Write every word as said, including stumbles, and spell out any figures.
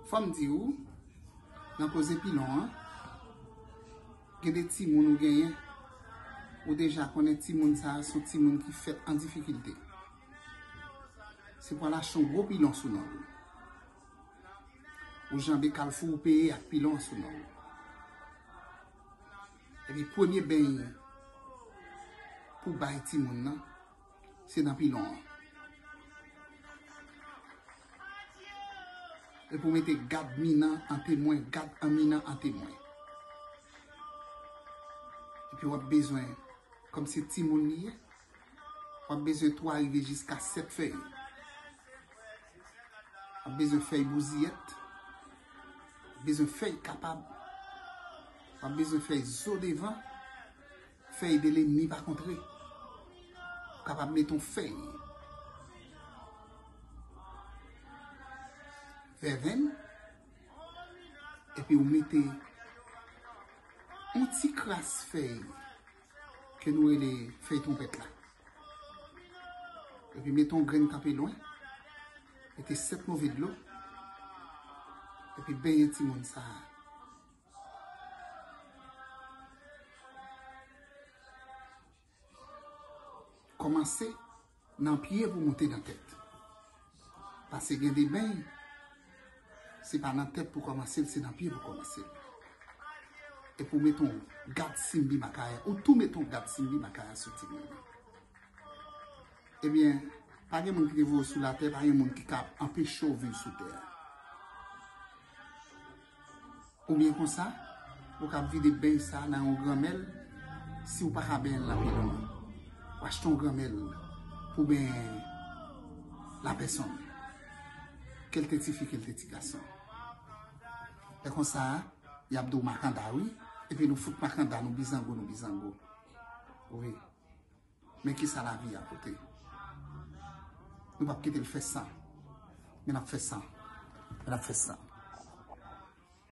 Fò m di w, nan koze pilon an, gen de timoun ou genyen, ou deja konnen timoun sa a se yon timoun ki fèt an difikilte. Se pou al achte yon gwo pilon sou non l. Ou janbe kalfou ou peye ak pilon an sou non l. Epi premye beny pou bay timoun nan, se nan pilon an. Epi w mete gad minan an temwen, gad an minan an temwen. Epi w ap bezwen, kòm se timoun li ye, w ap bezwen twa rive jiska sèt fèy. W ap bezwen fèy bouziyèt, w ap bezwen fèy kapab, w ap bezwen fèy zo devan, fèy de lennmi pa kontre. Ou kapab mete yon fèy vèvenn, epi w mete yon ti kras fèy ke nou rele fèy twonpèt la. Epi mete yon grenn kanpe lwen, mete sèt move dlo, epi benyen timoun sa a. Kòmanse nan pye pou monte nan tèt. Paske gen de beny, se pa nan tèt pou kòmanse l, se nan pye pou kòmanse l. Epi w mete yon gad Simbi Makaya, ou tou mete yon gad Simbi Makaya sou timoun nan. Ebyen, pa gen moun ki te voye w sou latè, pa gen moun ki ka anpeche w viv sou tè a. Oubyen konsa, ou ka vide beny sa nan yon granmèl, si w pa ka benyen l nan pilon an. Ou achte yon granmèl pou benyen lapèsonn. Kèl te tifi, kèl te ti gason. Lè konsa, y ap di w makanda, wi. Epi nou fout makanda, nou bizango, nou bizango. Wi. Men kisa lavi a pote? Nou p ap kite l fè san. Men n ap fè san. Men n ap fè san.